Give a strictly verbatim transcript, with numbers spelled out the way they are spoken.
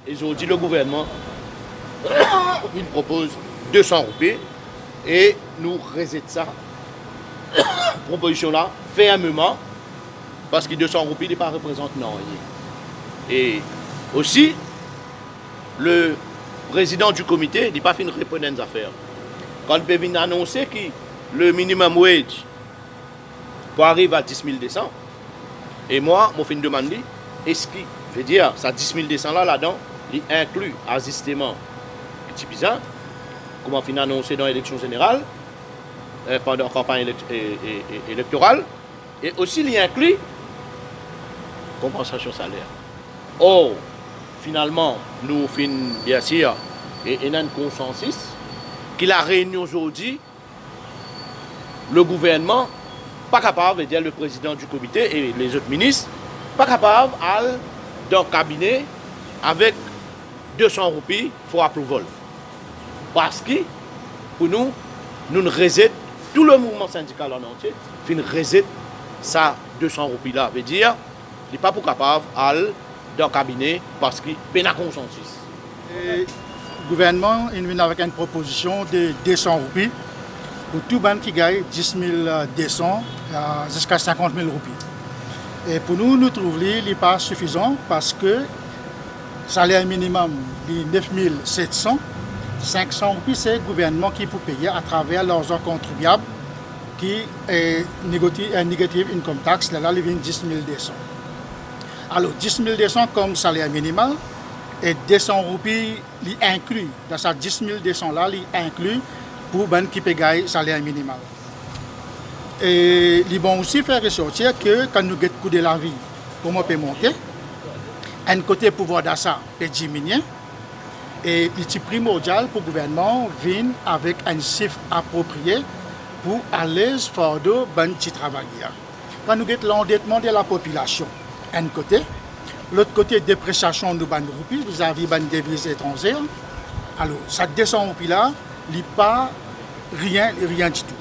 E zordi, le gouvernman inn propoz de san roupi e nou rezet sa propozision la fermeman, parski de san roupi, li pa reprezant nanye. E osi, le prezidan di komite, li pa finn reponn enn zafer. Kan li pe vinn anonse ki le minimum wage pou ariv a dis mil de san, e mwa, mo finn demann li, eski, vedir, sa dis mil de san la, ladan, li inkli azisteman ki ti bizin, kouma finn anonse dan eleksion zeneral, eh, pandan kanpagn elek-, e, e, e, elektoral, e osi li inkli konpansasion saler. Or, finalman, nou finn, biensir, e, ena enn konsansis ki La Rényon zordi, le gouvernman pa kapav, vedir le prezidan di komite e lezot minis, pa kapav al dan kabine avek de san roupi for approval. Parski, pou nou, nou rezet, tou le mouvman sindikal an antie finn rezet sa de san roupi la. Vedir, li pa pou kapav al dan kabine parski pena konsansis. E gouvernman inn vinn avek enn propozision de de san roupi pou tou bann ki gagn dis mil de san, eh, ziska sinkant mil roupi. E pou nou, nou trouv li, li pa sifizan, parski saler minimum, li nef mil set san, sink san roupi, se gouvernman ki pou peye atraver larzan kontribiab ki, eh, negoti-, eh, negative income tax, lerla li vinn dis mil de san. Alor, dis mil de san kom saler minimal, e de san roupi li inkli, dan sa dis mil de san la, li inkli pou bann ki pe gagn saler minimal. E li bon osi fer resorti ke kan nou get kou de lavi kouma pe monte, enn kote pouvwar dasa pe diminie, e li ti primordial pou gouvernman vinn avek enn sif apropriye pou alez fardo bann ti travayer. Kan nou get landetman de lapopilasion, enn kote, lot kote depresiasion nou bann roupi vizavi bann deviz etranze, alor, sa de san roupi la, li pa rien, rien ditou.